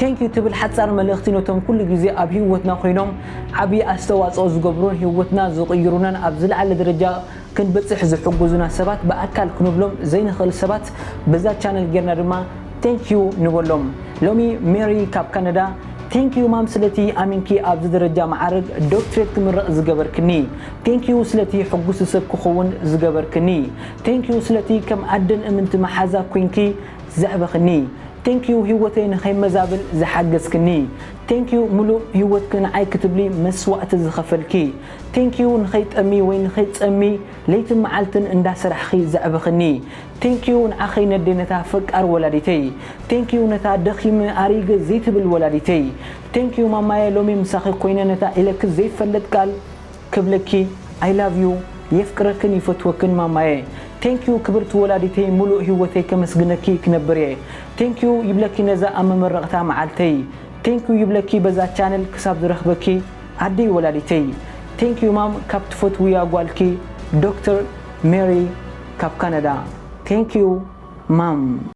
Thank you ትብል ሓጻር መልእኽቲ ነቶም ኩሉ ግዜ ኣብ ህይወትና ኮይኖም ዓቢ ኣስተዋጽኦ ዝገብሩን ህይወትና ዝቕይሩናን ኣብ ዝለዓለ ደረጃ ክንበጽሕ ዝሕግዙና ሰባት ብኣካል ክንብሎም ዘይንኽእል ሰባት በዛ ቻነል ጌርና ድማ thank you ንበሎም። ሎሚ ሜሪ ካብ ካናዳ thank you ማም ስለቲ ኣሚንኪ ኣብዚ ደረጃ መዓርግ ዶክትሬት ክምረቕ ዝገበርክኒ thank you ስለቲ ሕጉስ ሰብ ክኸውን ዝገበርክኒ thank you ስለቲ ከም ኣደን እምንቲ መሓዛ ኮይንኪ ዘዕበኽኒ thank you ህይወተይ ንኸይመዛብል ዝሓገዝክኒ thank you ምሉእ ህይወትኪ ንዓይ ክትብሊ መስዋእቲ ዝኸፈልኪ thank you ንኸይጠሚ ወይ ንኸይጸሚ ለይትን መዓልትን እንዳሰራሕኺ ዘዕበኽኒ thank you ንዓኸይ ነደይ ነታ ፈቃር ወላዲተይ thank you ነታ ደኺመ ኣሪገ ዘይትብል ወላዲተይ thank you ማማየ ሎሚ ምሳኺ ኮይነ ነታ ኢለኪ ዘይፈልጥ ቃል ክብለኪ I love you የፍቅረክን ይፈትወክን ማማየ thank you ክብርቲ ወላዲተይ ምሉእ ህይወተይ ከመስግነኪ ክነብር እየ thank you ይብለኪ ነዛ ኣብ መመረቕታ መዓልተይ thank you ይብለኪ በዛ ቻነል ክሳብ ዝረኽበኪ ኣደይ ወላዲተይ thank you ማም ካብ ትፈትውያ ጓልኪ ዶክተር ሜሪ ካብ ካናዳ thank you ማም